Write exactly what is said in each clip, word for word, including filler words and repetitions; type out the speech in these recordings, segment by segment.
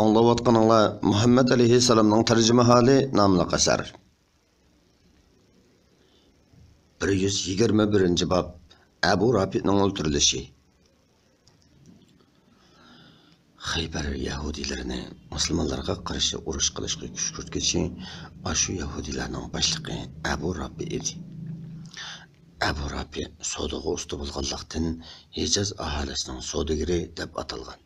ئاڭلاۋاتقىنىڭلار مۇھەممەد ئەلەيھىسسالامنىڭ تەرجىمىھالى ناملىق ئەسەر. بىر يۈز يىگىرمە بىرىنچى باب، ئەبۇ رافىئنىڭ ئۆلتۈرۈلۈشى. خەيبەر يەھۇدىيلىرىنى مۇسۇلمانلارغا قارشى ئۇرۇش قىلىشقا كۈشكۈرتكۈچى ئاشۇ يەھۇدىيلارنىڭ باشلىقى ئەبۇ رافىئ ئىدى. ئەبۇ رافىئ سودىغا ئۇستا بولغانلىقتىن، ھىجاز ئاھالىسىنىڭ سودىگىرى دەپ ئاتالغان.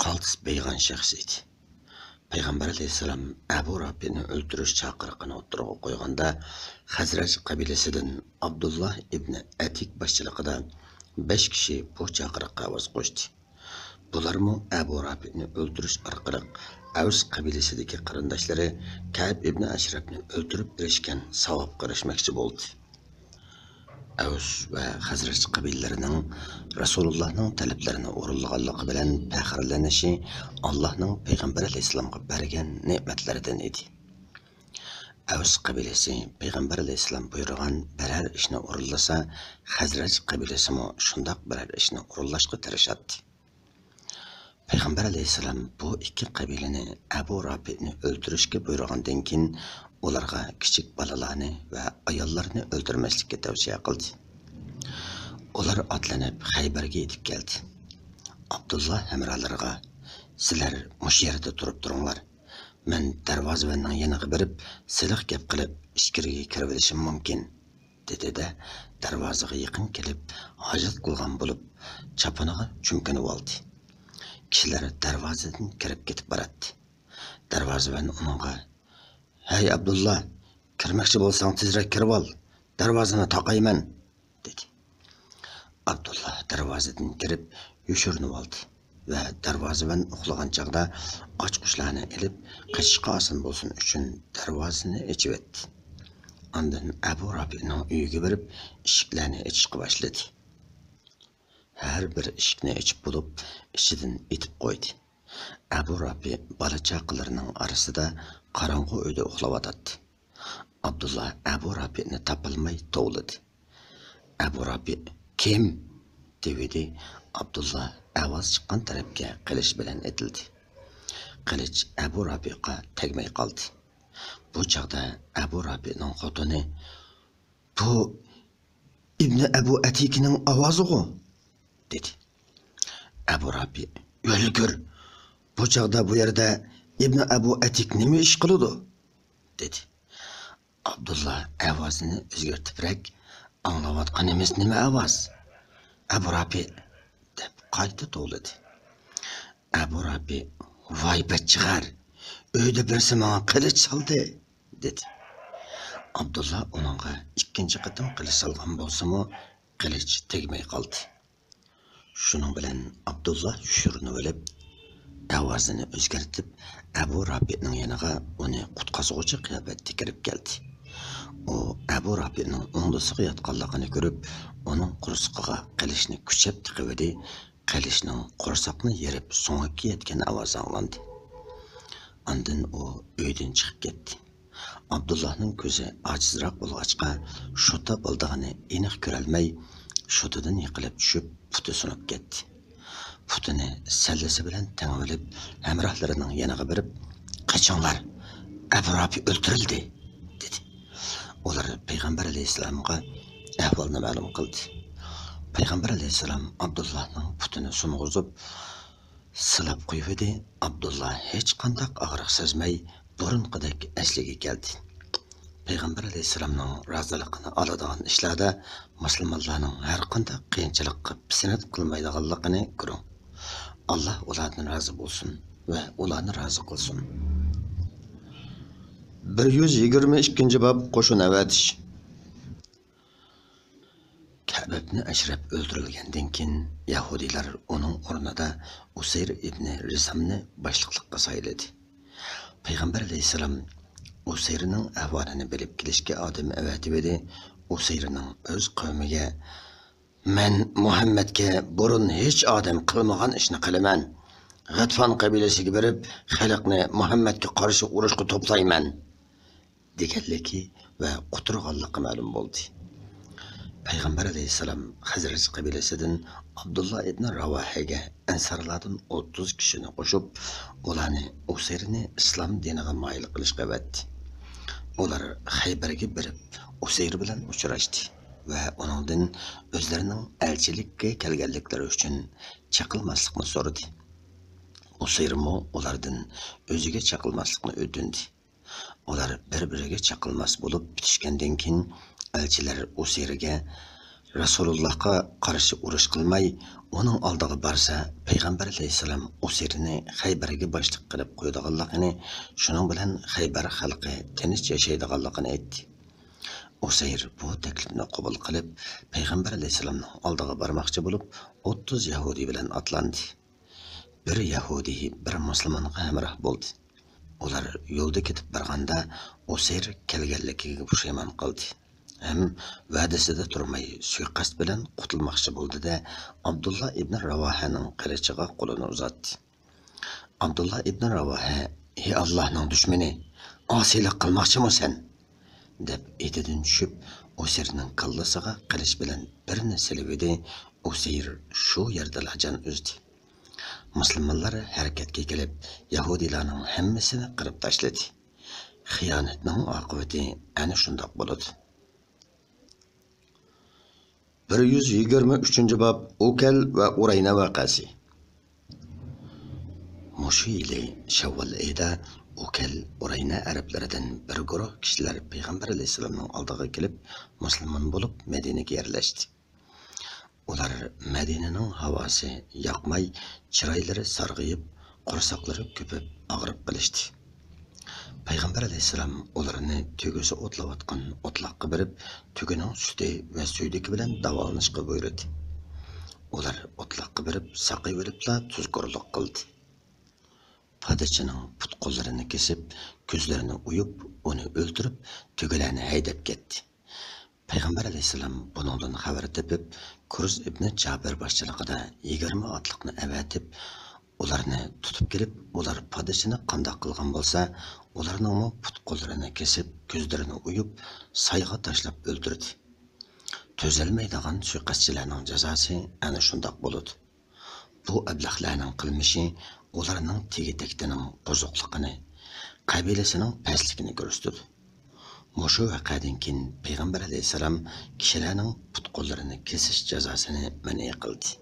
قالتىس بېيىغان شەخس ئىدى. پەيغەمبەر ئەلەيھىسسالام ئەبۇ رافىئنى ئۆلتۈرۈش چاقىرىقىنى ئوتتۇرىغا قويغاندا، خەزرەج قەبىلىسىدىن ئابدۇللا ئىبنى ئەتىك باشچىلىقىدا بەش كىشى بۇ چاقىرىققا ئاۋاز قوشتى. بۇلارمۇ ئەبۇ رافىئنى ئۆلتۈرۈش ئارقىلىق ئەۋس قەبىلىسىدىكى قېرىنداشلىرى كەئب ئىبنى ئەشرەپنى ئۆلتۈرۈپ بېرىشكەن ساۋابقا ئېرىشمەكچى بولدى. ئەۋس ۋە خەزرەج قەبىلىلىرىنىڭ رەسۇلۇللاھنىڭ تەلەپلىرىنى ئورۇنلىغانلىقى بىلەن پەخىرلىنىشى ئاللاھنىڭ پەيغەمبەر ئەلەيھىسسالامغا بەرگەن نېمەتلىرىدىن ئىدى. ئەۋس قەبىلىسى پەيغەمبەر ئەلەيھىسسالام بۇيرۇغان بىرەر ئىشنى ئورۇنلىسا، خەزرەج قەبىلىسىمۇ شۇنداق بىرەر ئىشنى ئورۇنلاشقا تىرىشاتتى. پەيغەمبەر ئەلەيھىسسالام بۇ ئىككى قەبىلىنى ئەبۇ رافىئنى ئۆلتۈرۈشكە بۇيرۇغاندىن كېيىن، ئۇلارغا كىچىك بالىلارنى ۋە ئاياللارنى ئۆلتۈرمەسلىككە تەۋسىيە قىلدى. ئۇلار ئاتلىنىپ خەيبەرگە يېتىپ كەلدى. ئابدۇللا ھەمراھلىرىغا، «سىلەر مۇشۇ يەردە تۇرۇپ تۇرۇڭلار. مەن دەرۋازىۋەننىڭ يېنىغا بېرىپ، سىلىق گەپ قىلىپ، ئىچكىرىگە كىرىۋېلىشىم مۇمكىن» دېدى-دە، دەرۋازىغا يېقىن كېلىپ، ھاجەت قىلغان بولۇپ، چاپىنىغا چۈمكىنىۋالدى. كىشىلەر دەرۋازىدىن كىرىپ كېتىپ باراتتى. دەرۋازىۋەن ئۇنىڭغا، «ھەي، ئابدۇللا، كىرمەكچى بولساڭ، تېزرەك كىرىۋال، دەرۋازىنى تاقايمەن» دېدى. ئابدۇللا دەرۋازىدىن كىرىپ يوشۇرۇنۇۋالدى ۋە دەرۋازىۋەن ئۇخلىغان چاغدا ئاچقۇچلارنى ئېلىپ، قېچىشقا ئاسان بولسۇن ئۈچۈن دەرۋازىنى ئېچىۋەتتى. ئاندىن ئەبۇ رافىئنىڭ ئۆيىگە بېرىپ، ئىشىكلەرنى ئېچىشقا باشلىدى. ھەر بىر ئىشىكنى ئېچىپ بولۇپ، ئىچىدىن ئېتىپ قويدى. ئەبۇ رافىئ بالا-چاقىلىرىنىڭ ئارىسىدا قاراڭغۇ ئۆيدە ئۇخلاۋاتاتتى. ئابدۇللا ئەبۇ رافىئنى تاپالماي توۋلىدى. ئەبۇ رافىئ، «كىم؟» دېۋىدى. ئابدۇللا ئاۋاز چىققان تەرەپكە قىلىچ بىلەن ئېتىلدى. قىلىچ ئەبۇ رافىئقا تەگمەي قالدى. بۇ چاغدا ئەبۇ رافىئنىڭ خوتۇنى، «بۇ ئىبنى ئەبۇ ئەتىكىنىڭ ئاۋازىغۇ» دېدى. ئەبۇ رافىئ، «ئۆلگۈر! بۇ چاغدا بۇ يەردە ئىبنى ئەبۇ ئەتىك نېمە ئىش قىلىدۇ؟» دېدى. ئابدۇللا ئاۋازىنى ئۆزگەرتىپرەك، «ئاڭلاۋاتقىنىمىز نېمە ئاۋاز؟ ئەبۇ رافىئ!» دەپ قايتا توۋلىدى. ئەبۇ رافىئ، «ۋاي بەچچىخەر! ئۆيدە بىرسى ماڭا قىلىچ سالدى!» دېدى. ئابدۇللا ئۇنىڭغا ئىككىنچى قېتىم قىلىچ سالغان بولسىمۇ، قىلىچ تەگمەي قالدى. شۇنىڭ بىلەن ئابدۇللا يوشۇرۇنۇۋېلىپ، ئاۋازىنى ئۆزگەرتىپ، ئەبۇ رافىئنىڭ يېنىغا ئۇنى قۇتقازغۇچى قىياپەتتە كىرىپ كەلدى. ئۇ ئەبۇ رافىئنىڭ ئوڭدىسىغا ياتقانلىقىنى كۆرۈپ، ئۇنىڭ قورسىقىغا قىلىچنى كۈچەپ تىقىۋىدى. قىلىچنىڭ قورساقنى يېرىپ سۆڭەككە يەتكەن ئاۋازى ئاڭلاندى. ئاندىن ئۇ ئۆيدىن چىقىپ كەتتى. ئابدۇللاھنىڭ كۆزى ئاجىزراق بولغاچقا، شوتا بالدىغىنى ئېنىق كۆرەلمەي، شوتىدىن يىقىلىپ چۈشۈپ، پۇتى سۇنۇپ كەتتى. پۇتىنى سەللىسى بىلەن تېڭىۋېلىپ، ھەمراھلىرىنىڭ يېنىغا بېرىپ، «قېچىڭلار، ئەبۇ رافىئ ئۆلتۈرۈلدى!» دېدى. ئۇلار پەيغەمبەر ئەلەيھىسسالامغا ئەھۋالنى مەلۇم قىلدى. پەيغەمبەر ئەلەيھىسسالام ئابدۇللاھنىڭ پۇتىنى سۇنغۇزۇپ، سىلاپ قويۇۋىدى. ئابدۇللا ھېچقانداق ئاغرىق سەزمەي، بۇرۇنقىدەك ئەسلىگە كەلدى. پەيغەمبەر ئەلەيھىسسالامنىڭ رازىلىقىنى ئالىدىغان ئىشلاردا مۇسۇلمانلارنىڭ ھەرقانداق قىيىنچىلىققا پىسەنت قىلمايدىغانلىقىنى كۆرۈڭ. ئاللا ئۇلاردىن رازى بولسۇن ۋە ئۇلارنى رازى قىلسۇن. بىر يۈز يىگىرمە ئىككىنچى باب، قوشۇن ئەۋەتىش. كەئب ئىبنى ئەشرەپ ئۆلتۈرۈلگەندىن كېيىن، يەھۇدىيلار ئۇنىڭ ئورنىدا ئۇسەير ئىبنى رىسامنى باشلىقلىققا سايلىدى. پەيغەمبەر ئەلەيھىسسالام ئۇسەيرنىڭ ئەھۋالىنى بىلىپ كېلىشكە ئادەم ئەۋەتىۋىدى. ئۇسەيرنىڭ ئۆز قەۋمىگە، «مەن مۇھەممەدكە بۇرۇن ھېچ ئادەم قىلمىغان ئىشنى قىلىمەن. غەتفان قەبىلىسىگە بېرىپ، خەلقنى مۇھەممەدكە قارشى ئۇرۇشقا توپلايمەن» دېگەنلىكى ۋە قۇترىغانلىقى مەلۇم بولدى. پەيغەمبەر ئەلەيھىسسالام خەزرەج قەبىلىسىدىن ئابدۇللا ئىبن راۋاھەگە ئەنسارلاردىن ئوتتۇز كىشىنى قوشۇپ، ئۇلارنى ئۇسەيرنى ئىسلام دىنىغا مايىل قىلىشقا ئەۋەتتى. ئۇلار خەيبەرگە بېرىپ، ئۇسەير بىلەن ئۇچراشتى ۋە ئۇنىڭدىن ئۆزلىرىنىڭ ئەلچىلىككە كەلگەنلىكلىرى ئۈچۈن چېقىلماسلىقنى سورىدى. ئۇسەيرمۇ ئۇلاردىن ئۆزىگە چېقىلماسلىقنى ئۆتۈندى. ئۇلار بىر-بىرىگە چېقىلماس بولۇپ پۈتۈشكەندىن كېيىن، ئەلچىلەر ئۇسەيرگە رەسۇلۇللاھقا قارشى ئۇرۇش قىلماي، ئۇنىڭ ئالدىغا بارسا، پەيغەمبەر ئەلەيھىسسالام ئۇسەيرنى خەيبەرگە باشلىق قىلىپ قويىدىغانلىقىنى، شۇنىڭ بىلەن خەيبەر خەلقى تىنچ ياشايدىغانلىقىنى ئېيتتى. ئۇسەير بۇ تەكلىپنى قوبۇل قىلىپ، پەيغەمبەر ئەلەيھىسسالامنىڭ ئالدىغا بارماقچى بولۇپ، ئوتتۇز يەھۇدىي بىلەن ئاتلاندى. بىر يەھۇدىي بىر مۇسۇلمانغا ھەمراھ بولدى. ئۇلار يولدا كېتىپ بارغاندا، ئۇسەير كەلگەنلىكىگە پۇشايمان قىلدى ھەم ۋەدىسىدە تۇرماي سۇيىقەست بىلەن قۇتۇلماقچى بولدى-دە، ئابدۇللا ئىبن راۋاھەنىڭ قىلىچىغا قولىنى ئۇزاتتى. ئابدۇللا ئىبن راۋاھە، «ئى ئاللاھنىڭ دۈشمىنى، ئاسىيلىق قىلماقچىمۇ سەن؟» دەپ ئېتىدىن چۈشۈپ، ئۇسەيرنىڭ كاللىسىغا قىلىچ بىلەن بىرنى سېلىۋىدى. ئۇسەير شۇ يەردىلا جان ئۈزدى. مۇسۇلمانلار ھەرىكەتكە كېلىپ، يەھۇدىيلارنىڭ ھەممىسىنى قىرىپ تاشلىدى. خىيانەتنىڭ ئاقىۋىتى ئەنە شۇنداق بولىدۇ. بىر يۈز يىگىرمە ئۈچىنچى باب، ئۇكەل ۋە ئۇرەينە ۋەقەسى. مۇشۇ يىلى شەۋۋال ئېيىدا ئۇكەل، ئۇرەينە ئەرەبلىرىدىن بىر گۇرۇھ كىشىلەر پەيغەمبەر ئەلەيھىسسالامنىڭ ئالدىغا كېلىپ، مۇسۇلمان بولۇپ، مەدىنىگە يەرلەشتى. ئۇلار مەدىنىنىڭ ھاۋاسى ياقماي، چىرايلىرى سارغىيىپ، قورساقلىرى كۆپۈپ ئاغرىپ قېلىشتى. پەيغەمبەر ئەلەيھىسسالام ئۇلارنى تۆگىسى ئوتلاۋاتقان ئوتلاققا بېرىپ، تۆگىنىڭ سۈتى ۋە سۈيدۈكى بىلەن داۋالىنىشقا بۇيرۇدى. ئۇلار ئوتلاققا بېرىپ ساقىيىۋېلىپلا تۇزكورلۇق قىلدى. پادىچىنىڭ پۇت-قوللىرىنى كېسىپ، كۆزلىرىنى ئويۇپ، ئۇنى ئۆلتۈرۈپ، تۆگىلەرنى ھەيدەپ كەتتى. پەيغەمبەر ئەلەيھىسسالام بۇنىڭدىن خەۋەر تېپىپ، كۇرز ئىبنى جابىر باشچىلىقىدا يىگىرمە ئاتلىقنى ئەۋەتىپ، ئۇلارنى تۇتۇپ كېلىپ، ئۇلار پادىچىنى قانداق قىلغان بولسا، ئۇلارنىڭمۇ پۇت-قوللىرىنى كېسىپ، كۆزلىرىنى ئويۇپ، سايغا تاشلاپ ئۆلتۈردى. تۈزەلمەيدىغان سۇيىقەستچىلەرنىڭ جازاسى ئەنە شۇنداق بولىدۇ. بۇ ئەبلەخلەرنىڭ قىلمىشى ئۇلارنىڭ تېگى-تەكتىنىڭ بۇزۇقلۇقىنى، قەبىلىسىنىڭ پەسلىكىنى كۆرسىتىدۇ. مۇشۇ ۋەقەدىن كېيىن پەيغەمبەر ئەلەيھىسسالام كىشىلەرنىڭ پۇت-قوللىرىنى كېسىش جازاسىنى مەنئى قىلدى.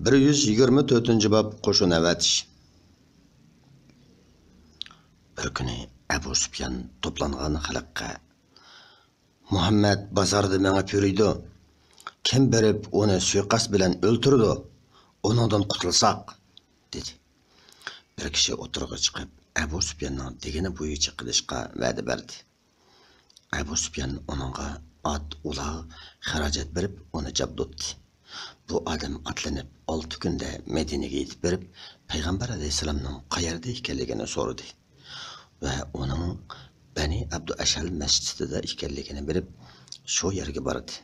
بىر يۈز يىگىرمە تۆتىنچى باب، قوشۇن ئەۋەتىش. بىر كۈنى ئەبۇ سۇپيان توپلانغان خەلققە، «مۇھەممەد بازاردا مېڭىپ يۈرىدۇ. كىم بېرىپ ئۇنى سۇيىقەست بىلەن ئۆلتۈرىدۇ، ئۇنىڭدىن قۇتۇلساق» دېدى. بىر كىشى ئوتتۇرىغا چىقىپ، ئەبۇ سۇپياننىڭ دېگىنى بويىچە قىلىشقا ۋەدە بەردى. ئەبۇ سۇپيان ئۇنىڭغا ئات، ئۇلاغ، خىراجەت بېرىپ، ئۇنى جابدۇتتى. بۇ ئادەم ئاتلىنىپ، ئالتە كۈندە مەدىنىگە يېتىپ بېرىپ، پەيغەمبەر ئەلەيھىسسالامنىڭ قەيەردە ئىكەنلىكىنى سورىدى ۋە ئۇنىڭ بەنى ئابدۇئەشھەل مەسچىتىدە ئىكەنلىكىنى بىلىپ، شۇ يەرگە باردى.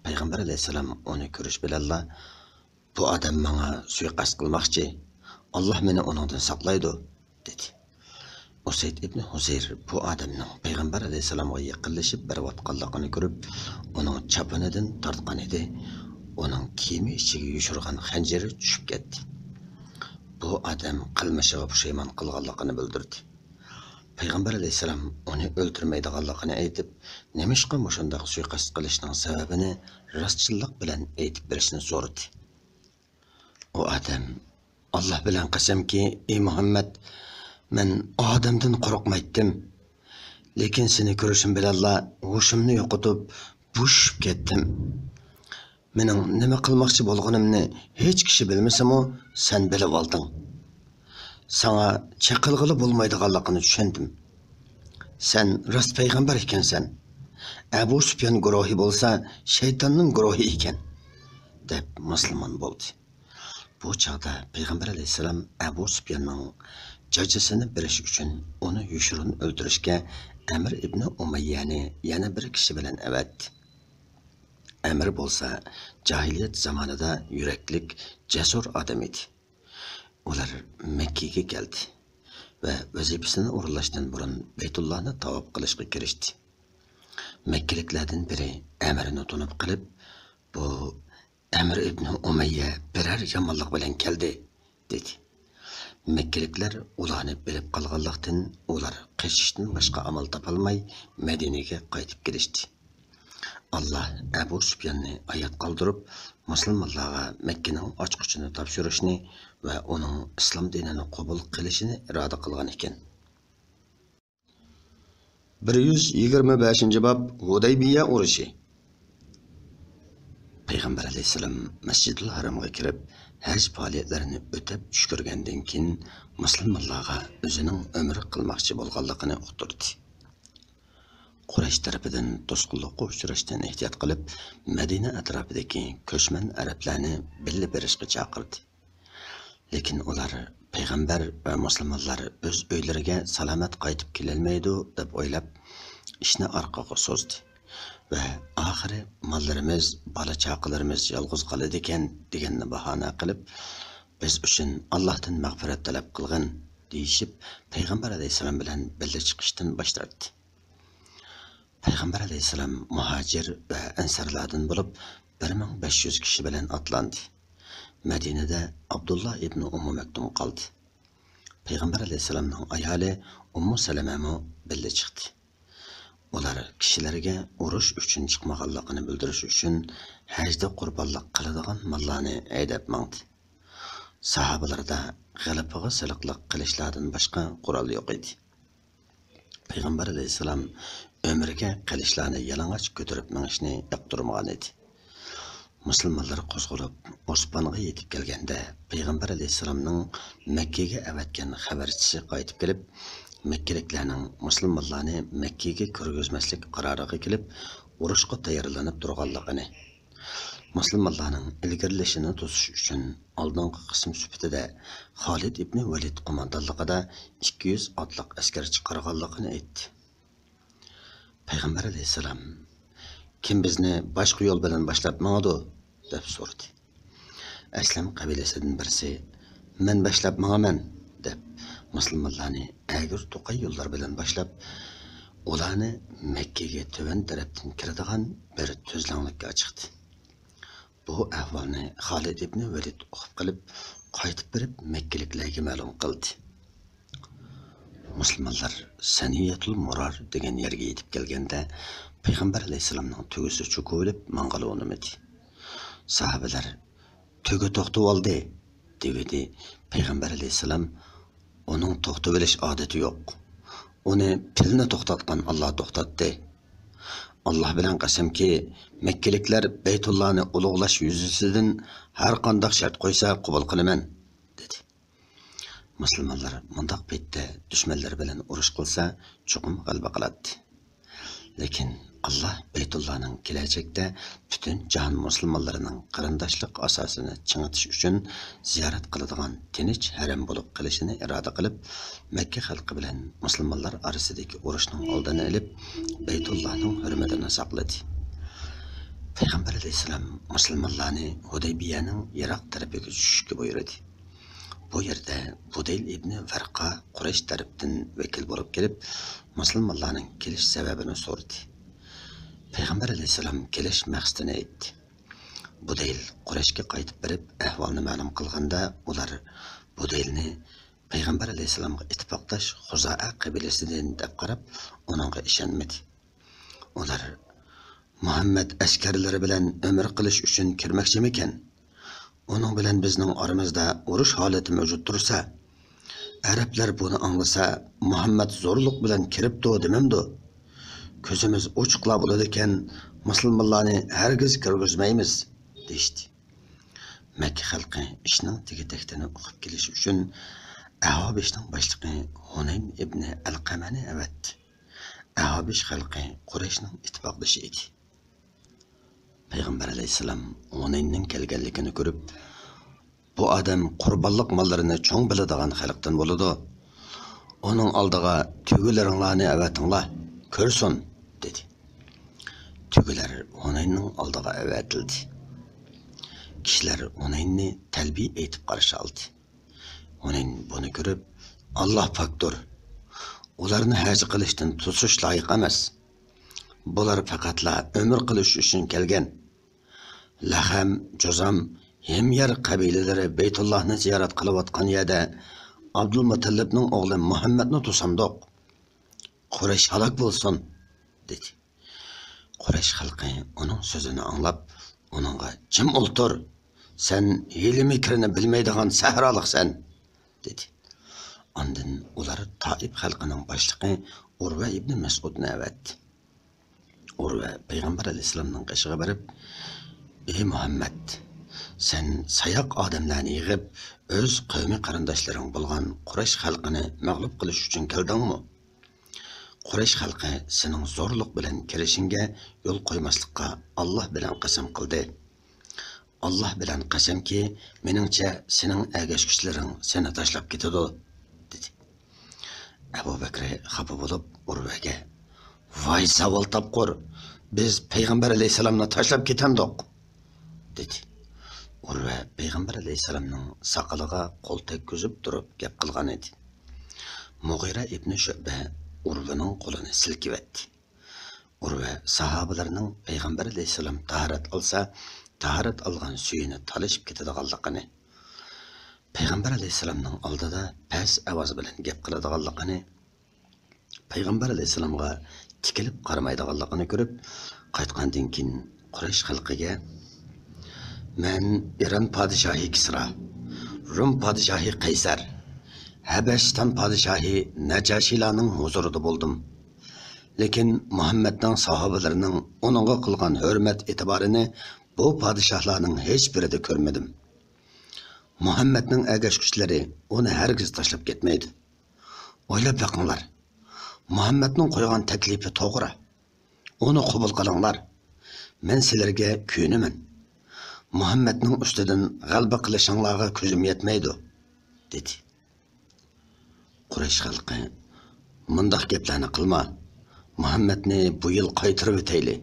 پەيغەمبەر ئەلەيھىسسالام ئۇنى كۆرۈش بىلەنلا، «بۇ ئادەم ماڭا سۇيىقەست قىلماقچى، ئاللا مېنى ئۇنىڭدىن ساقلايدۇ» دېدى. ئۇسەيد ئىبنى ھۇزەير بۇ ئادەمنىڭ پەيغەمبەر ئەلەيھىسسالامغا يېقىنلىشىپ بېرىۋاتقانلىقىنى كۆرۈپ، ئۇنىڭ چاپىنىدىن تارتقانىدى، ئۇنىڭ كىيىمى ئىچىگە يوشۇرغان خەنجىرى چۈشۈپ كەتتى. بۇ ئادەم قىلمىشىغا پۇشايمان قىلغانلىقىنى بىلدۈردى. پەيغەمبەر ئەلەيھىسسالام ئۇنى ئۆلتۈرمەيدىغانلىقىنى ئېيتىپ، نېمىشقا مۇشۇنداق سۇيىقەست قىلىشنىڭ سەۋەبىنى راستچىللىق بىلەن ئېيتىپ بېرىشنى سورىدى. ئۇ ئادەم، «ئاللا بىلەن قەسەمكى، ئى مۇھەممەد، مەن ئادەمدىن قورقمايتتىم. لېكىن سېنى كۆرۈشۈم بىلەنلا ھوشۇمنى يوقىتىپ، بوشىشىپ كەتتىم. مېنىڭ نېمە قىلماقچى بولغىنىمنى ھېچ كىشى بىلمىسىمۇ، سەن بىلىۋالدىڭ. ساڭا چېقىلغىلى بولمايدىغانلىقىنى چۈشەندىم. سەن راست پەيغەمبەر ئىكەنسەن. ئەبۇ سۇپيان گۇرۇھى بولسا شەيتاننىڭ گۇرۇھى ئىكەن» دەپ مۇسۇلمان بولدى. بۇ چاغدا پەيغەمبەر ئەلەيھىسسالام ئەبۇ سۇپياننىڭ جاجىسىنى بېرىش ئۈچۈن ئۇنى يوشۇرۇن ئۆلتۈرۈشكە ئەمىر ئىبنى ئۇمەييەنى يەنە بىر كىشى بىلەن ئەۋەتتى. ئەمىر بولسا جاھىلىيەت زامانىدا يۈرەكلىك، جەسۇر ئادەم ئىدى. ئۇلار مەككىگە كەلدى ۋە ۋەزىپىسىنى ئورۇنلاشتىن بۇرۇن بەيتۇللانى تاۋاپ قىلىشقا كىرىشتى. مەككىلىكلەردىن بىرى ئەمىرنى تونۇپ قېلىپ، «بۇ ئەمىر ئىبنى ئۇمەييە بىرەر يامانلىق بىلەن كەلدى» دېدى. مەككىلىكلەر ئۇلارنى بىلىپ قالغانلىقتىن، ئۇلار قېچىشتىن باشقا ئامال تاپالماي، مەدىنىگە قايتىپ كېلىشتى. ئاللا ئەبۇ سۇپياننى ھايات قالدۇرۇپ، مۇسۇلمانلارغا مەككىنىڭ ئاچقۇچىنى تاپشۇرۇشنى ۋە ئۇنىڭ ئىسلام دىنىنى قوبۇل قىلىشىنى ئىرادە قىلغان ئىكەن. بىر يۈز يىگىرمە بەشىنچى باب، ھۇدەيبىيە ئۇرۇشى. پەيغەمبەر ئەلەيھىسسالام مەسجىدىل ھارامغا كىرىپ، ھەج پائالىيەتلىرىنى ئۆتەپ چۈش كۆرگەندىن كېيىن، مۇسۇلمانلارغا ئۆزىنىڭ ئۆمرە قىلماقچى بولغانلىقىنى ئۇقتۇردى. قۇرەيش تەرىپىدىن توسقۇنلۇققا ئۇچراشتىن ئېھتىيات قىلىپ، مەدىنە ئەتراپىدىكى كۆچمەن ئەرەبلەرنى بىللە بېرىشقا چاقىردى. لېكىن ئۇلار پەيغەمبەر ۋە مۇسۇلمانلار ئۆز ئۆيلىرىگە سالامەت قايتىپ كېلەلمەيدۇ دەپ ئويلاپ، ئىشنى ئارقىغا سوزدى ۋە ئاخىرى «ماللىرىمىز، بالا-چاقىلىرىمىز يالغۇز قالىدىكەن» دېگەننى باھانە قىلىپ، «بىز ئۈچۈن ئاللاھتىن مەغپىرەت تەلەپ قىلغىن» دېيىشىپ، پەيغەمبەر ئەلەيھىسسالام بىلەن بىللە چىقىشتىن باش تارتتى. پەيغەمبەر ئەلەيھىسسالام مۇھاجىر ۋە ئەنسارلاردىن بولۇپ، بىر مىڭ بەش يۈز كىشى بىلەن ئاتلاندى. مەدىنىدە ئابدۇللا ئىبنى ئۇممۇ مەكتۇم قالدى. پەيغەمبەر ئەلەيھىسسالامنىڭ ئايالى ئۇممۇ سەلەمەمۇ بىللە چىقتى. ئۇلار كىشىلەرگە ئۇرۇش ئۈچۈن چىقمىغانلىقىنى بىلدۈرۈش ئۈچۈن، ھەجدە قۇربانلىق قىلىدىغان ماللارنى ھەيدەپ ماڭدى. ساھابىلاردا غىلىپىغا سېلىقلىق قىلىچلاردىن باشقا قورال يوق ئىدى. پەيغەمبەر ئەلەيھىسسالام ئۆمرىگە قىلىچلارنى يالىڭاچ كۆتۈرۈپ مېڭىشنى ياقتۇرمىغان ئىدى. مۇسۇلمانلار قوزغىلىپ، ئوسپانغا يېتىپ كەلگەندە، پەيغەمبەر ئەلەيھىسسالامنىڭ مەككىگە ئەۋەتكەن خەۋەرچىسى قايتىپ كېلىپ، مەككىلىكلەرنىڭ مۇسۇلمانلارنى مەككىگە كىرگۈزمەسلىك قارارىغا كېلىپ، ئۇرۇشقا تەييارلىنىپ تۇرغانلىقىنى، مۇسۇلمانلارنىڭ ئىلگىرىلىشىنى توسۇش ئۈچۈن ئالدىنقى قىسىم سۈپىتىدە خالىد ئىبنى ۋەلىد قوماندانلىقىدا ئىككى يۈز ئاتلىق ئەسكەر چىقارغانلىقىنى ئېيتتى. پەيغەمبەر ئەلەيھىسسالام: «كىم بىزنى باشقا يول بىلەن باشلاپ ماڭىدۇ؟» دەپ سورىدى. ئەسلەم قەبىلىسىدىن بىرسى: «مەن باشلاپ ماڭىمەن» دەپ، مۇسۇلمانلارنى ئەگرى توقاي يوللار بىلەن باشلاپ، ئۇلارنى مەككىگە تۆۋەن تەرەپتىن كىرىدىغان بىر تۈزلەڭلىككە چىقتى. بۇ ئەھۋالنى خالىد ئىبنى ۋەلىد ئۇقۇپ قېلىپ، قايتىپ بېرىپ مەككىلىكلەرگە مەلۇم قىلدى. مۇسۇلمانلار سەنىيەتۇل مۇرار دېگەن يەرگە يېتىپ كەلگەندە، پەيغەمبەر ئەلەيھىسسالامنىڭ تۆگىسى چۆكۈۋېلىپ ماڭغىلى ئۇنىمىدى. ساھابىلەر: «تۆگە توختىۋالدى» دېۋىدى. پەيغەمبەر ئەلەيھىسسالام: «ئۇنىڭ توختىۋېلىش ئادىتى يوق. ئۇنى پىلنى توختاتقان ئاللا توختاتتى. ئاللا بىلەن قەسەمكى، مەككىلىكلەر بەيتۇللانى ئۇلۇغلاش يۈزىسىدىن ھەر قانداق شەرت قويسا قوبۇل قىلىمەن» دېدى. مۇسۇلمانلار مۇنداق پەيتتە دۈشمەنلىرى بىلەن ئۇرۇش قىلسا، چوقۇم غەلىبە قىلاتتى. لېكىن ئاللا بەيتۇللانىڭ كېلەچەكتە پۈتۈن جاھان مۇسۇلمانلىرىنىڭ قېرىنداشلىق ئاساسىنى چىڭىتىش ئۈچۈن زىيارەت قىلىدىغان تىنچ ھەرەم بولۇپ قېلىشىنى ئىرادە قىلىپ، مەككە خەلقى بىلەن مۇسۇلمانلار ئارىسىدىكى ئۇرۇشنىڭ ئالدىنى ئېلىپ، بەيتۇللانىڭ ھۆرمىتىنى ساقلىدى. پەيغەمبەر ئەلەيھىسسالام مۇسۇلمانلارنى ھۇدەيبىيەنىڭ يىراق تەرىپىگە چۈشۈشكە بۇيرۇدى. بۇ يەردە بۇدەيل ئىبنى ۋەرقا قۇرەيش تەرىپىدىن ۋەكىل بولۇپ كېلىپ، مۇسۇلمانلارنىڭ كېلىش سەۋەبىنى سورىدى. پەيغەمبەر ئەلەيھىسسالام كېلىش مەقسىتىنى ئېيتتى. بۇدەيل قۇرەيشكە قايتىپ بېرىپ ئەھۋالنى مەلۇم قىلغاندا، ئۇلار بۇدەيلنى پەيغەمبەر ئەلەيھىسسالامغا ئىتتىپاقداش خۇزائە قەبىلىسىدىن دەپ قاراپ، ئۇنىڭغا ئىشەنمىدى. ئۇلار: «مۇھەممەد ئەسكەرلىرى بىلەن ئۆمرە قىلىش ئۈچۈن كىرمەكچىمىكەن؟ ئۇنىڭ بىلەن بىزنىڭ ئارىمىزدا ئۇرۇش ھالىتى مەۋجۇت تۇرسا، ئەرەبلەر بۇنى ئاڭلىسا، مۇھەممەد زورلۇق بىلەن كىرىپتۇ دېمەمدۇ؟ كۆزىمىز ئوچۇقلا بولىدىكەن، مۇسۇلمانلارنى ھەرگىز كىرگۈزمەيمىز» دېيىشتى. مەككە خەلقى ئىشنىڭ تېگى-تەكتىنى ئۇقۇپ كېلىش ئۈچۈن ئەھابىشنىڭ باشلىقى ھۇنەين ئىبنى ئەلقەمەنى ئەۋەتتى. ئەھابىش خەلقى قۇرەيشنىڭ ئىتتىپاقدىشى ئىدى. پەيغەمبەر ئەلەيھىسسالام ھۇنەيننىڭ كەلگەنلىكىنى كۆرۈپ: «بۇ ئادەم قۇربانلىق ماللىرىنى چوڭ بىلىدىغان خەلقتىن بولىدۇ. ئۇنىڭ ئالدىغا تۆگىلىرىڭلارنى ئەۋەتىڭلار، كۆرسۇن» دېدى. تۆگىلەر ھۇنەيننىڭ ئالدىغا ئەۋەتىلدى. كىشىلەر ھۇنەيننى تەلبىيە ئېيتىپ قارشى ئالدى. ھۇنەين بۇنى كۆرۈپ: «ئاللا پاكتۇر، ئۇلارنى ھەج قىلىشتىن توسۇش لايىق ئەمەس. بۇلار پەقەتلا ئۆمۈر قىلىش ئۈچۈن كەلگەن. لەخەم، جۇزام، ھىميەر قەبىلىلىرى بەيتۇللاھنى زىيارەت قىلىۋاتقان يەردە ئابدۇلمۇتەللىپنىڭ ئوغلى مۇھەممەدنى توسامدۇق. قۇرەيش ھالاك بولسۇن!» دېدى. قۇرەيش خەلقى ئۇنىڭ سۆزىنى ئاڭلاپ، ئۇنىڭغا: «جىم ئولتۇر! سەن ھىيلە-مىكىرنى بىلمەيدىغان سەھرالىقسەن!» دېدى. ئاندىن ئۇلار تائىپ خەلقىنىڭ باشلىقى ئۇرۋە ئىبنى مەسئۇدنى ئەۋەتتى. ئۇرۋە پەيغەمبەر ئەلەيھىسسالامنىڭ قېشىغا بېرىپ: «ئى مۇھەممەد، سەن ساياق ئادەملەرنى يىغىپ، ئۆز قەۋمىي قېرىنداشلىرىڭ بولغان قۇرەيش خەلقىنى مەغلۇپ قىلىش ئۈچۈن كەلدىڭمۇ؟ قۇرەيش خەلقى سېنىڭ زورلۇق بىلەن كىرىشىڭگە يول قويماسلىققا ئاللاھ بىلەن قەسەم قىلدى. ئاللاھ بىلەن قەسەمكى، مېنىڭچە، سېنىڭ ئەگەشكۈچىلىرىڭ سېنى تاشلاپ كېتىدۇ» دېدى. ئەبۇ بەكرى خاپا بولۇپ ئۇرۋەگە: «ۋاي زاۋال تاپقۇر! بىز پەيغەمبەر ئەلەيھىسسالامنى تاشلاپ كېتەمدۇق؟» دېدى. ئۇرۋە پەيغەمبەر ئەلەيھىسسالامنىڭ ساقىلىغا قول تەگكۈزۈپ تۇرۇپ گەپ قىلغان ئىدى. مۇغىرە ئىبنى شۇئبە ئۇرۋىنىڭ قولىنى سىلكىۋەتتى. ئۇرۋە ساھابىلەرنىڭ پەيغەمبەر ئەلەيھىسسالام تاھارەت ئالسا، تاھارەت ئالغان سۈيىنى تالىشىپ كېتىدىغانلىقىنى، پەيغەمبەر ئەلەيھىسسالامنىڭ ئالدىدا پەس ئاۋاز بىلەن گەپ قىلىدىغانلىقىنى، پەيغەمبەر ئەلەيھىسسالامغا تىكىلىپ قارىمايدىغانلىقىنى كۆرۈپ، قايتقاندىن كېيىن قۇرەيش خەلقىگە: «مەن ئىران پادىشاھى كىسرا، رۇم پادىشاھى قەيسەر، ھەبەشىستان پادىشاھى نەجاشىلارنىڭ ھۇزۇرىدا بولدۇم. لېكىن مۇھەممەدنىڭ ساھابىلىرىنىڭ ئۇنىڭغا قىلغان ھۆرمەت ئېتىبارىنى بۇ پادىشاھلارنىڭ ھېچبىرىدە كۆرمىدىم. مۇھەممەدنىڭ ئەگەشكۈچىلىرى ئۇنى ھەرگىز تاشلاپ كەتمەيدۇ. ئويلاپ بېقىڭلار، مۇھەممەدنىڭ قويغان تەكلىپى توغرا. ئۇنى قوبۇل قىلىڭلار. مەن سىلەرگە كۆيۈنىمەن. مۇھەممەدنىڭ ئۈستىدىن غەلىبە قىلىشىڭلارغا كۆزۈم يەتمەيدۇ» دېدى. قۇرەيش خەلقى: «مۇنداق گەپلەرنى قىلما. مۇھەممەدنى بۇ يىل قايتۇرۇۋېتەيلى.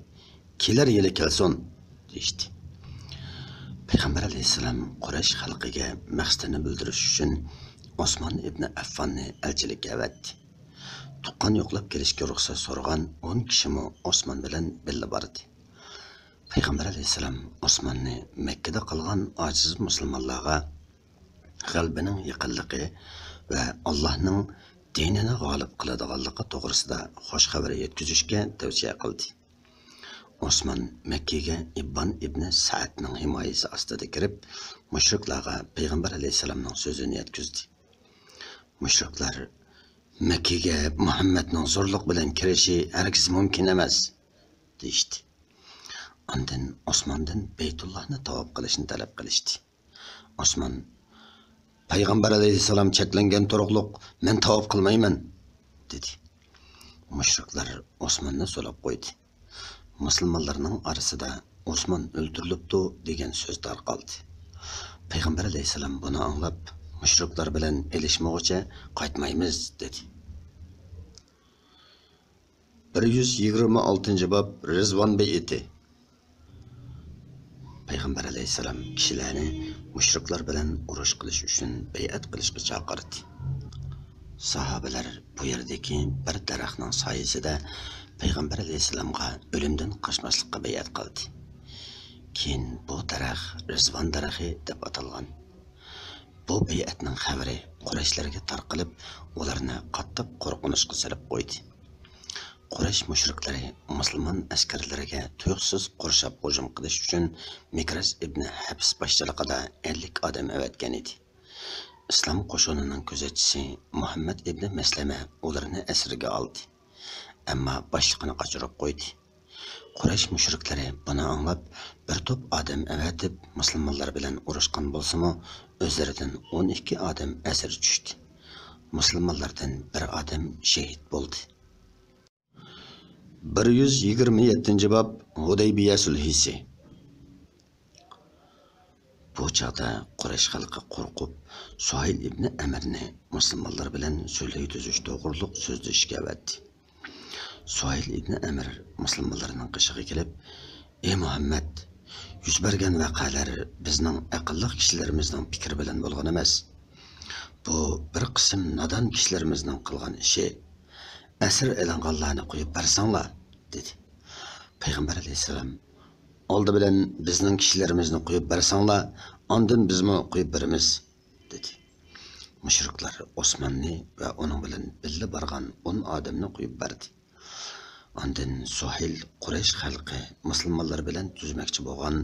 كېلەر يىلى كەلسۇن» دېيىشتى. پەيغەمبەر ئەلەيھىسسالام قۇرەيش خەلقىگە مەقسىتىنى بىلدۈرۈش ئۈچۈن ئوسمان ئىبنى ئەففاننى ئەلچىلىككە ئەۋەتتى. تۇغقان يوقلاپ كېلىشكە رۇخسەت سورىغان ئون كىشىمۇ ئوسمان بىلەن بىللە باردى. پەيغەمبەر ئەلەيھىسسالام ئوسماننى مەككىدە قالغان ئاجىز مۇسۇلمانلارغا غەلىبىنىڭ يېقىنلىقى ۋە ئاللاھنىڭ دىنىنى غالىب قىلىدىغانلىقى توغرىسىدا خۇش خەۋەر يەتكۈزۈشكە تەۋسىيە قىلدى. ئوسمان مەككىگە ئىببان ئىبنى سەئدنىڭ ھىمايىسى ئاستىدا كىرىپ، مۇشرىكلارغا پەيغەمبەر ئەلەيھىسسالامنىڭ سۆزىنى يەتكۈزدى. مۇشرىكلار: «مەككىگە مۇھەممەدنىڭ زورلۇق بىلەن كىرىشى ھەرگىز مۇمكىن ئەمەس» دېيىشتى. ئاندىن ئوسماندىن بەيتۇللاھنى تاۋاپ قىلىشنى تەلەپ قىلىشتى. ئوسمان: «پەيغەمبەر ئەلەيھىسسالام چەكلەنگەن تۇرۇقلۇق، مەن تاۋاپ قىلمايمەن» دېدى. مۇشرىكلار ئوسماننى سولاپ قويدى. مۇسۇلمانلارنىڭ ئارىسىدا «ئوسمان ئۆلتۈرۈلۈپتۇ» دېگەن سۆز تارقالدى. پەيغەمبەر ئەلەيھىسسالام بۇنى ئاڭلاپ، مۇشرىكلار بىلەن ئېلىشمىغۇچە قايتمايمىز دېدى. بىر يۈز يىگىرمە ئالتىنچى باب، رىزۋان بەيئىتى. پەيغەمبەر ئەلەيھىسسالام كىشىلەرنى مۇشرىكلار بىلەن ئۇرۇش قىلىش ئۈچۈن بەيئەت قىلىشقا چاقىردى. ساھابىلەر بۇ يەردىكى بىر دەرەخنىڭ سايىسىدە پەيغەمبەر ئەلەيھىسسالامغا ئۆلۈمدىن قاچماسلىققا بەيئەت قىلدى. كېيىن بۇ دەرەخ رىزۋان دەرىخى دەپ ئاتالغان. بۇ بەيئەتنىڭ خەۋىرى قۇرەيشلەرگە تارقىلىپ، ئۇلارنى قاتتىق قورقۇنچقا سېلىپ قويدى. قۇرەيش مۇشرىكلىرى مۇسۇلمان ئەسكەرلىرىگە تۇيۇقسىز قورشاپ ھۇجۇم قىلىش ئۈچۈن مىكراز ئىبنى ھەپس باشچىلىقىدا ئەللىك ئادەم ئەۋەتكەن ئىدى. ئىسلام قوشۇنىنىڭ كۆزەتچىسى مۇھەممەد ئىبنى مەسلەمە ئۇلارنى ئەسىرگە ئالدى. ئەمما باشلىقىنى قاچۇرۇپ قويدى. قۇرەيش مۇشرىكلىرى بۇنى ئاڭلاپ، بىر توپ ئادەم ئەۋەتىپ، مۇسۇلمانلار بىلەن ئۇرۇشقان بولسىمۇ، ئۆزلىرىدىن ئون ئىككى ئادەم ئەسىر چۈشتى. مۇسۇلمانلاردىن بىر ئادەم شېھىت بولدى. بىر يۈز يىگىرمە يەتتىنچى باب، ھۇدەيبىيە سۈلھىسى. بۇ چاغدا قۇرەيش خەلقى قورقۇپ، سۇھەيل ئىبنى ئەمىرنى مۇسۇلمانلار بىلەن سۈلھى تۈزۈش توغرۇلۇق سۆزلىشىشكە ئەۋەتتى. سۇھەيل ئىبنى ئەمىر مۇسۇلمانلارنىڭ قېشىغا كېلىپ: «ئى مۇھەممەد، يۈز بەرگەن ۋەقەلەر بىزنىڭ ئەقىللىق كىشىلىرىمىزنىڭ پىكرى بىلەن بولغان ئەمەس. بۇ بىر قىسىم نادان كىشىلىرىمىزنىڭ قىلغان ئىشى. ئەسىر ئېلىنغانلارنى قويۇپ بەرسەڭلار» دېدى. پەيغەمبەر ئەلەيھىسسالام، «ئالدى بىلەن بىزنىڭ كىشىلىرىمىزنى قويۇپ بەرسەڭلار، ئاندىن بىزمۇ قويۇپ بېرىمىز» دېدى. مۇشرىكلار ئوسماننى ۋە ئۇنىڭ بىلەن بىللە بارغان ئون ئادەمنى قويۇپ بەردى. ئاندىن سۇھەيل قۇرەيش خەلقى مۇسۇلمانلار بىلەن تۈزمەكچى بولغان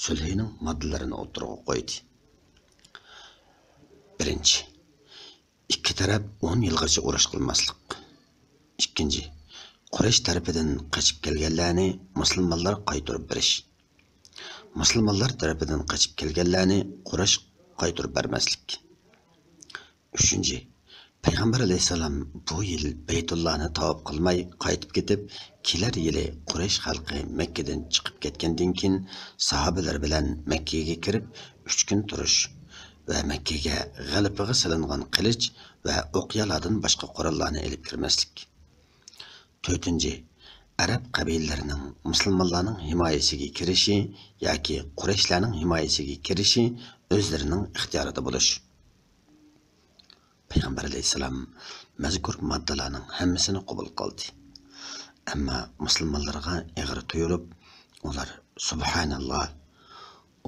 سۈلھىنىڭ ماددىلىرىنى ئوتتۇرىغا قويدى. بىرىنچى، ئىككى تەرەپ ئون يىلغىچە ئۇرۇش قىلماسلىق. ئىككىنچى، قۇرەيش تەرىپىدىن قېچىپ كەلگەنلەرنى مۇسۇلمانلار قايتۇرۇپ بېرىش. مۇسۇلمانلار تەرىپىدىن قېچىپ كەلگەنلەرنى قۇرەيش قايتۇرۇپ بەرمەسلىك. ئۈچىنچى، پەيغەمبەر ئەلەيھىسسالام بۇ يىل بەيتۇللاھنى تاۋاپ قىلماي قايتىپ كېتىپ، كېلەر يىلى قۇرەيش خەلقى مەككىدىن چىقىپ كەتكەندىن كېيىن، ساھابىلەر بىلەن مەككىگە كىرىپ، ئۈچ كۈن تۇرۇش ۋە مەككىگە غەلىپىگە سېلىنغان قىلىچ ۋە ئوقيالاردىن باشقا قوراللارنى ئېلىپ كىرمەسلىك. تۆتىنچى، ئەرەب قەبىلىلىرىنىڭ مۇسۇلمانلارنىڭ ھىمايىسىگە كىرىشى ياكى قۇرەيشلەرنىڭ ھىمايىسىگە كىرىشى ئۆزلىرىنىڭ ئىختىيارىدا بولۇش. پەيغەمبەر ئەلەيھىسسالام مەزكۇر ماددىلارنىڭ ھەممىسىنى قوبۇل قىلدى. ئەمما مۇسۇلمانلارغا ئېغىر تۇيۇلۇپ، ئۇلار، «سۇبھاناللا،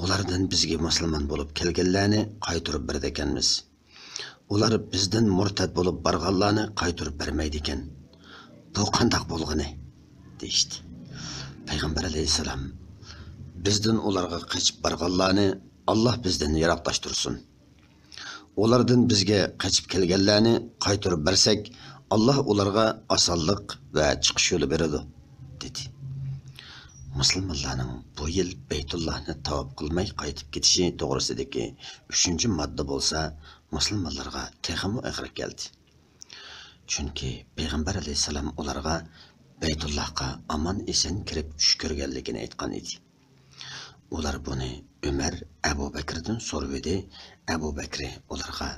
ئۇلاردىن بىزگە مۇسۇلمان بولۇپ كەلگەنلەرنى قايتۇرۇپ بېرىدىكەنمىز. ئۇلار بىزدىن مۇرتەت بولۇپ بارغانلارنى قايتۇرۇپ بەرمەيدىكەن. بۇ قانداق بولغىنى؟» دېيىشتى. پەيغەمبەر ئەلەيھىسسالام، «بىزدىن ئۇلارغا قېچىپ بارغانلارنى ئاللا بىزدىن يىراقلاشتۇرسۇن. ئۇلاردىن بىزگە قېچىپ كەلگەنلەرنى قايتۇرۇپ بەرسەك، ئاللا ئۇلارغا ئاسانلىق ۋە چىقىش يولى بېرىدۇ» دېدى. مۇسۇلمانلارنىڭ بۇ يىل بەيتۇللاھنى تاۋاپ قىلماي قايتىپ كېتىشى توغرىسىدىكى ئۈچىنچى ماددا بولسا مۇسۇلمانلارغا تېخىمۇ ئېغىر كەلدى. چۈنكى پەيغەمبەر ئەلەيھىسسالام ئۇلارغا بەيتۇللاھقا ئامان-ئېسەن كىرىپ چۈش كۆرگەنلىكىنى ئېيتقان ئىدى. ئۇلار بۇنى ئۆمەر ئەبۇ بەكرىدىن سورىۋىدى. ئەبۇ بەكرى ئۇلارغا،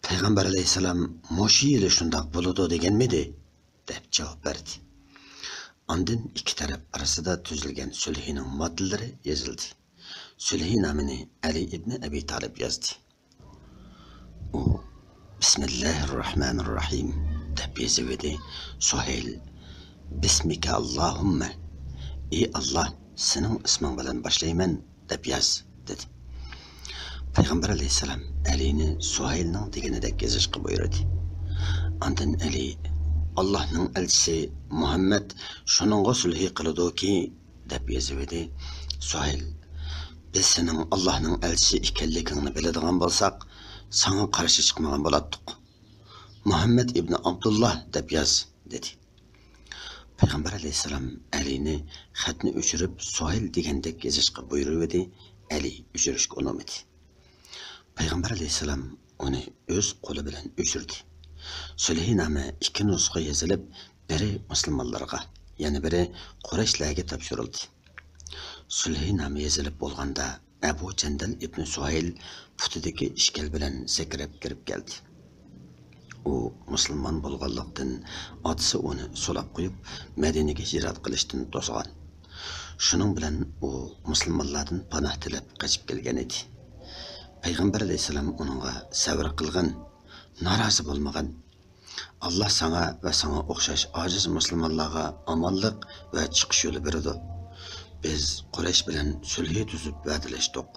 «پەيغەمبەر ئەلەيھىسسالام مۇشۇ يىلى شۇنداق بولىدۇ دېگەنمىدى؟» دەپ جاۋاب بەردى. ئاندىن ئىككى تەرەپ ئارىسىدا تۈزۈلگەن سۈلھىنىڭ ماددىلىرى يېزىلدى. سۈلھىنامىنى ئەلى ئىبنى ئەبى تالىپ يازدى. ئۇ، «بىسمىللاھىررەھمانىررەھىم» دەپ يېزىۋىدى. سۇھەيل، «بىسمىكە ئاللاھۇممە، ئى ئاللا، سېنىڭ ئىسمىڭ بىلەن باشلايمەن، دەپ ياز» دېدى. پەيغەمبەر ئەلەيھىسسالام ئەلىنى سۇھەيلنىڭ دېگىنىدەك يېزىشقا بۇيرۇدى. ئاندىن ئەلى، «ئاللاھنىڭ ئەلچىسى مۇھەممەد شۇنىڭغا سۈلھى قىلىدۇكى» دەپ يېزىۋىدى. سۇھەيل، «بىز سېنىڭ ئاللاھنىڭ ئەلچىسى ئىكەنلىكىڭنى بىلىدىغان بولساق، ساڭا قارشى چىقمىغان بولاتتۇق. مۇھەممەد ئىبنى ئابدۇللا دەپ ياز» دېدى. پەيغەمبەر ئەلەيھىسسالام ئەلىنى خەتنى ئۆچۈرۈپ، سۇھەيل دېگەندەك يېزىشقا بۇيرۇۋىدى. ئەلى ئۆچۈرۈشكە ئۇنىمىدى. پەيغەمبەر ئەلەيھىسسالام ئۇنى ئۆز قولى بىلەن ئۆچۈردى. سۈلھىنامە ئىككى نۇسخا يېزىلىپ، بىرى مۇسۇلمانلارغا، يەنە بىرى قۇرەيشلەرگە تاپشۇرۇلدى. سۈلھىنامە يېزىلىپ بولغاندا، ئەبۇ جەندەل ئىبنى سۇھەيل پۇتىدىكى ئىشكەل بىلەن سەكرەپ كىرىپ كەلدى. ئۇ مۇسۇلمان بولغانلىقتىن، ئاتىسى ئۇنى سولاپ قويۇپ، مەدىنىگە ھىجرەت قىلىشتىن توسقان. شۇنىڭ بىلەن ئۇ مۇسۇلمانلاردىن پاناھ تىلەپ قېچىپ كەلگەن ئىدى. پەيغەمبەر ئەلەيھىسسالام ئۇنىڭغا، «سەۋر قىلغىن، نارازى بولمىغىن. ئاللا ساڭا ۋە ساڭا ئوخشاش ئاجىز مۇسۇلمانلارغا ئامانلىق ۋە چىقىش يولى بېرىدۇ. بىز قۇرەيش بىلەن سۈلھى تۈزۈپ ۋەدىلەشتۇق.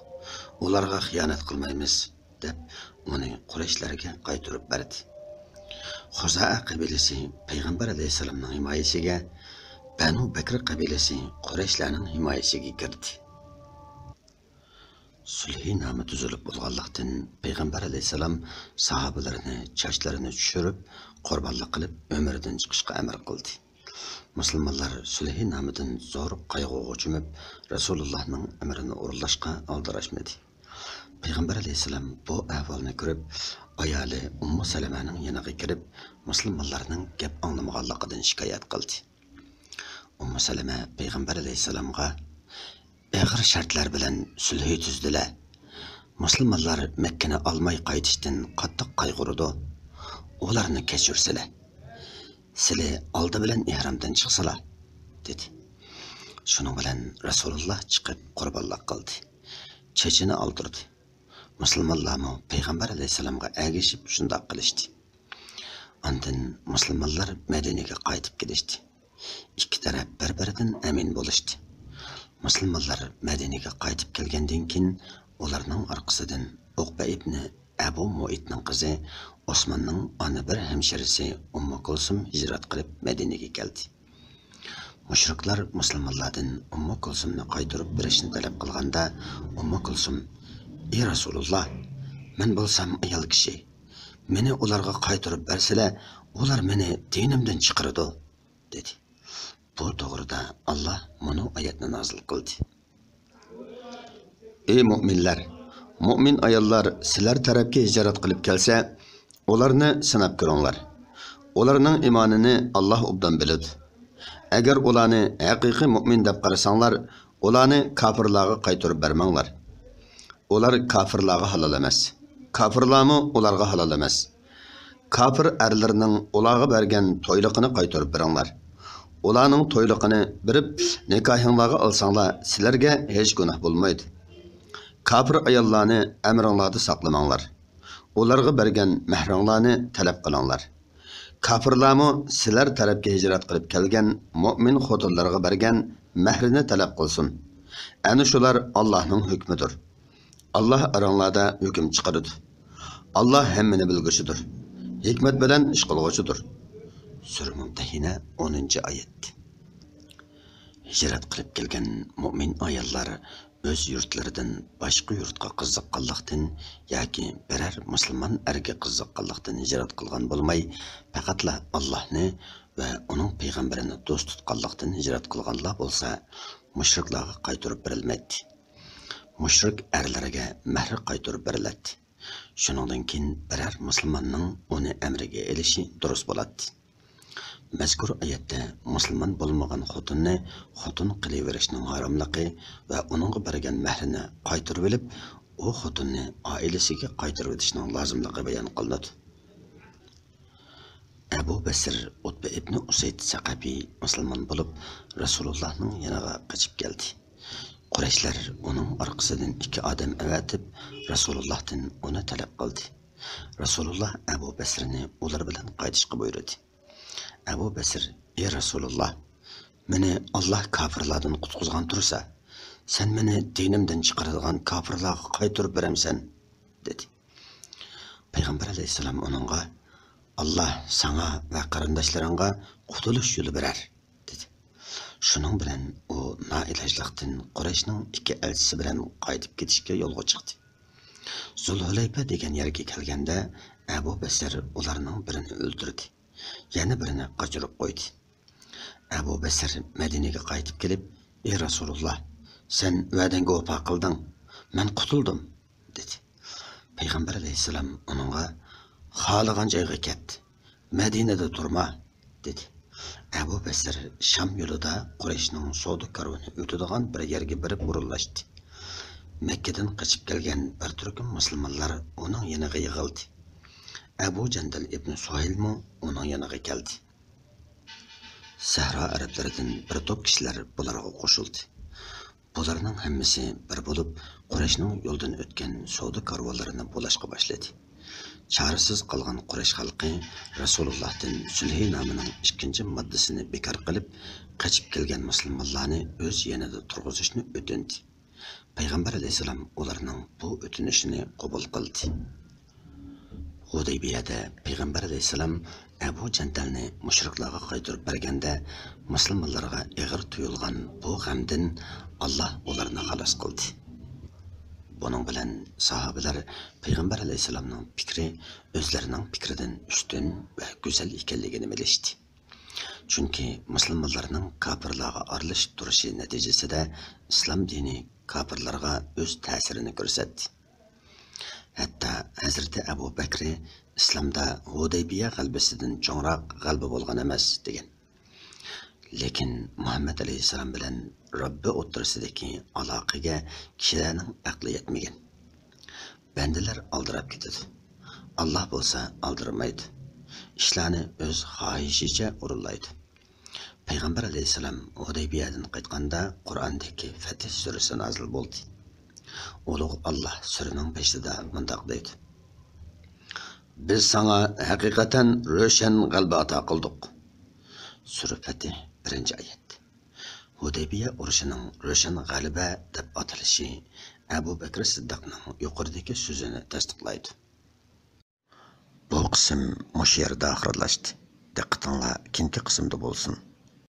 ئۇلارغا خىيانەت قىلمايمىز» دەپ، ئۇنى قۇرەيشلەرگە قايتۇرۇپ بەردى. خۇزائە قەبىلىسى پەيغەمبەر ئەلەيھىسسالامنىڭ ھىمايىسىگە، بەنۇ بەكرى قەبىلىسى قۇرەيشلەرنىڭ ھىمايىسىگە كىردى. سۈلھىنامە تۈزۈلۈپ بولغانلىقتىن، پەيغەمبەر ئەلەيھىسسالام ساھابىلىرىنى چاچلىرىنى چۈشۈرۈپ، قۇربانلىق قىلىپ، ئۆمرىدىن چىقىشقا ئەمر قىلدى. مۇسۇلمانلار سۈلھىنامىدىن زور قايغۇغا چۆمۈپ، رەسۇلۇللاھنىڭ ئەمرىنى ئورۇنلاشقا ئالدىراشمىدى. پەيغەمبەر ئەلەيھىسسالام بۇ ئەھۋالنى كۆرۈپ، ئايالى ئۇممۇ سەلەمەنىڭ يېنىغا كىرىپ، مۇسۇلمانلارنىڭ گەپ ئاڭلىمىغانلىقىدىن شىكايەت قىلدى. ئۇممۇ سەلەمە پەيغەمبەر ئەلەيھىسسالامغا، «ئېغىر شەرتلەر بىلەن سۈلھى تۈزدىلە. مۇسۇلمانلار مەككىنى ئالماي قايتىشتىن قاتتىق قايغۇرىدۇ. ئۇلارنى كەچۈرسىلە. سىلى ئالدى بىلەن ئېھرامدىن چىقسىلا» دېدى. شۇنىڭ بىلەن رەسۇلۇللا چىقىپ قۇربانلىق قىلدى. چېچىنى ئالدۇردى. مۇسۇلمانلارمۇ پەيغەمبەر ئەلەيھىسسالامغا ئەگىشىپ شۇنداق قىلىشتى. ئاندىن مۇسۇلمانلار مەدىنىگە قايتىپ كېلىشتى. ئىككى تەرەپ بىر-بىرىدىن ئەمىن بولۇشتى. مۇسۇلمانلار مەدىنىگە قايتىپ كەلگەندىن كېيىن، ئۇلارنىڭ ئارقىسىدىن ئۇقبە ئىبنى ئەبۇ مۇئەيتنىڭ قىزى ئوسماننىڭ ئانا بىر ھەمشىرىسى ئۇممۇ كۇلسۇم ھىجرەت قىلىپ مەدىنىگە كەلدى. مۇشرىكلار مۇسۇلمانلاردىن ئۇممۇ كۇلسۇمنى قايتۇرۇپ بېرىشنى تەلەپ قىلغاندا، ئۇممۇ كۇلسۇم، «ئى رەسۇلۇللا، مەن بولسام ئايال كىشى. مېنى ئۇلارغا قايتۇرۇپ بەرسىلە، ئۇلار مېنى دىنىمدىن چىقىرىدۇ» دېدى. بۇ توغرىدا ئاللا مۇنۇ ئايەتنى نازىل قىلدى. ئى مۇئمىنلار! مۇئمىن ئاياللار سىلەر تەرەپكە ھىجرەت قىلىپ كەلسە، ئۇلارنى سىناپ كۆرۈڭلار. ئۇلارنىڭ ئىمانىنى ئاللا ئوبدان بىلىدۇ. ئەگەر ئۇلارنى ھەقىقىي مۇئمىن دەپ قارىساڭلار، ئۇلارنى كاپىرلارغا قايتۇرۇپ بەرمەڭلار. ئۇلار كاپىرلارغا ھالال ئەمەس. كاپىرلارمۇ ئۇلارغا ھالال ئەمەس. كاپىر ئەرلىرىنىڭ ئۇلارغا بەرگەن تويلۇقىنى قايتۇرۇپ بېرىڭلار. ئۇلارنىڭ تويلۇقىنى بېرىپ، نىكاھىڭلارغا ئالساڭلار، سىلەرگە ھېچ گۇناھ بولمايدۇ. كاپىر ئاياللارنى ئەمرىڭلاردا ساقلىماڭلار. ئۇلارغا بەرگەن مەھرىڭلارنى تەلەپ قىلىڭلار. كاپىرلارمۇ سىلەر تەرەپكە ھىجرەت قىلىپ كەلگەن مۇئمىن خوتۇنلىرىغا بەرگەن مەھرىنى تەلەپ قىلسۇن. ئەنە شۇلار ئاللاھنىڭ ھۆكمىدۇر. ئاللاھ ئاراڭلاردا ھۆكۈم چىقىرىدۇ. ئاللاھ ھەممىنى بىلگۈچىدۇر، ھېكمەت بىلەن ئىش قىلغۇچىدۇر. سۈرە مۇمتەھىنە، ئونىنچى ئايەت. ھىجرەت قىلىپ كەلگەن مۇئمىن ئاياللار ئۆز يۇرتلىرىدىن باشقا يۇرتقا قىزىققانلىقتىن ياكى بىرەر مۇسۇلمان ئەرگە قىزىققانلىقتىن ھىجرەت قىلغان بولماي، پەقەتلا ئاللاھنى ۋە ئۇنىڭ پەيغەمبىرىنى دوست تۇتقانلىقتىن ھىجرەت قىلغانلار بولسا، مۇشرىكلارغا قايتۇرۇپ بېرىلمەيتتى. مۇشرىك ئەرلىرىگە مەھرى قايتۇرۇپ بېرىلەتتى. شۇنىڭدىن كېيىن بىرەر مۇسۇلماننىڭ ئۇنى ئەمرىگە ئېلىشى دۇرۇس بولاتتى. مەزكۇر ئايەتتە مۇسۇلمان بولمىغان خوتۇننى خوتۇن قىلىۋېرىشنىڭ ھاراملىقى ۋە ئۇنىڭغا بەرگەن مەھرىنى قايتۇرۇۋېلىپ، ئۇ خوتۇننى ئائىلىسىگە قايتۇرۇۋېتىشنىڭ لازىملىقى بايان قىلىنىدۇ. ئەبۇ بەسىر ئۇتبە ئىبنى ئۇسەيد سەقەپى مۇسۇلمان بولۇپ، رەسۇلۇللاھنىڭ يېنىغا قېچىپ كەلدى. قۇرەيشلەر ئۇنىڭ ئارقىسىدىن ئىككى ئادەم ئەۋەتىپ، رەسۇلۇللاھتىن ئۇنى تەلەپ قىلدى. رەسۇلۇللا ئەبۇ بەسىرنى ئۇلار بىلەن قايتىشقا بۇيرۇدى. ئەبۇ بەسىر، ئى رەسۇلۇللا، مېنى ئاللا كاپىرلاردىن قۇتقۇزغان تۇرسا، سەن مېنى دىنىمدىن چىقىرىدىغان كاپىرلارغا قايتۇرۇپ بېرەمسەن؟ دېدى. پەيغەمبەر ئەلەيھىسسالام ئۇنىڭغا، ئاللا ساڭا ۋە قېرىنداشلىرىڭغا قۇتۇلۇش يولى بېرەر، دېدى. شۇنىڭ بىلەن ئۇ نائىلاجلىقتىن قۇرەيشنىڭ ئىككى ئەلچىسى بىلەن قايتىپ كېتىشكە يولغا چىقتى. زۇلھۇلەيپە دېگەن يەرگە كەلگەندە، ئەبۇ بەسىر ئۇلارنىڭ بىرىنى ئۆلتۈردى، يەنە بىرىنى قاچۇرۇپ قويدى. ئەبۇ بەسىر مەدىنىگە قايتىپ كېلىپ، ئى رەسۇلۇللا، سەن ۋەدەڭگە ۋاپا قىلدىڭ، مەن قۇتۇلدۇم، دېدى. پەيغەمبەر ئەلەيھىسسالام ئۇنىڭغا، خالىغان جايغا كەت، مەدىنىدە تۇرما، دېدى. ئەبۇ بەسىر شام يولىدا قۇرەيشنىڭ سودا كارۋىنى ئۆتىدىغان بىر يەرگە بېرىپ ئورۇنلاشتى. مەككىدىن قېچىپ كەلگەن بىر تۈركۈم مۇسۇلمانلار ئۇنىڭ يېنىغا يىغىلدى. ئەبۇ جەندەل ئىبنى سۇھەيلمۇ ئۇنىڭ يېنىغا كەلدى. سەھرا ئەرەبلىرىدىن بىر توپ كىشىلەر بۇلارغا قوشۇلدى. بۇلارنىڭ ھەممىسى بىر بولۇپ، قۇرەيشنىڭ يولدىن ئۆتكەن سودا كارۋانلىرىنى بۇلاشقا باشلىدى. چارىسىز قالغان قۇرەيش خەلقى رەسۇلۇللاھتىن سۈلھىنامىنىڭ ئىككىنچى ماددىسىنى بىكار قىلىپ، قېچىپ كەلگەن مۇسۇلمانلارنى ئۆز يېنىدا تۇرغۇزۇشنى ئۆتۈندى. پەيغەمبەر ئەلەيھىسسالام ئۇلارنىڭ بۇ ئۆتۈنۈشىنى قوبۇل قىلدى. ھۇدەيبىيەدە پەيغەمبەر ئەلەيھىسسالام ئەبۇ جەندەلنى مۇشرىكلارغا قايتۇرۇپ بەرگەندە، مۇسۇلمانلارغا ئېغىر تۇيۇلغان بۇ غەمدىن ئاللا ئۇلارنى خالاس قىلدى. بۇنىڭ بىلەن ساھابىلەر پەيغەمبەر ئەلەيھىسسالامنىڭ پىكرى ئۆزلىرىنىڭ پىكرىدىن ئۈستۈن ۋە گۈزەل ئىكەنلىكىنى بىلىشتى. چۈنكى مۇسۇلمانلارنىڭ كاپىرلارغا ئارىلىشىپ تۇرۇشى نەتىجىسىدە ئىسلام دىنى كاپىرلارغا ئۆز تەسىرىنى كۆرسەتتى. ھەتتا ھەزرىتى ئەبۇ بەكرى ئىسلامدا ھۇدەيبىيە غەلىبىسىدىن چوڭراق غەلىبە بولغان ئەمەس، دېگەن. لېكىن مۇھەممەد ئەلەيھىسسالام بىلەن رەببى ئوتتۇرىسىدىكى ئالاقىگە كىشىلەرنىڭ ئەقلى يەتمىگەن. بەندىلەر ئالدىراپ كېتىدۇ. ئاللا بولسا ئالدىرىمايدۇ. ئىشلارنى ئۆز خاھىشىچە ئورۇنلايدۇ. پەيغەمبەر ئەلەيھىسسالام ھۇدەيبىيەدىن قايتقاندا، قۇرئاندىكى فەتھ سۈرىسى نازىل بولدى. ئۇلۇغ ئاللا سۈرىنىڭ بېشىدا مۇنداق دەيدۇ: بىز ساڭا ھەقىقەتەن روشەن غەلىبە ئاتا قىلدۇق. سۈرە فەتھ، بىرىنچى ئايەت. ھۇدەيبىيە ئۇرۇشىنىڭ روشەن غەلىبە دەپ ئاتىلىشى ئەبۇ بەكرى سىددىقنىڭ يۇقىرىدىكى سۆزىنى تەستىقلايدۇ. بۇ قىسىم مۇشۇ يەردە ئاخىرلاشتى. دىققىتىڭلار كېيىنكى قىسىمدا بولسۇن.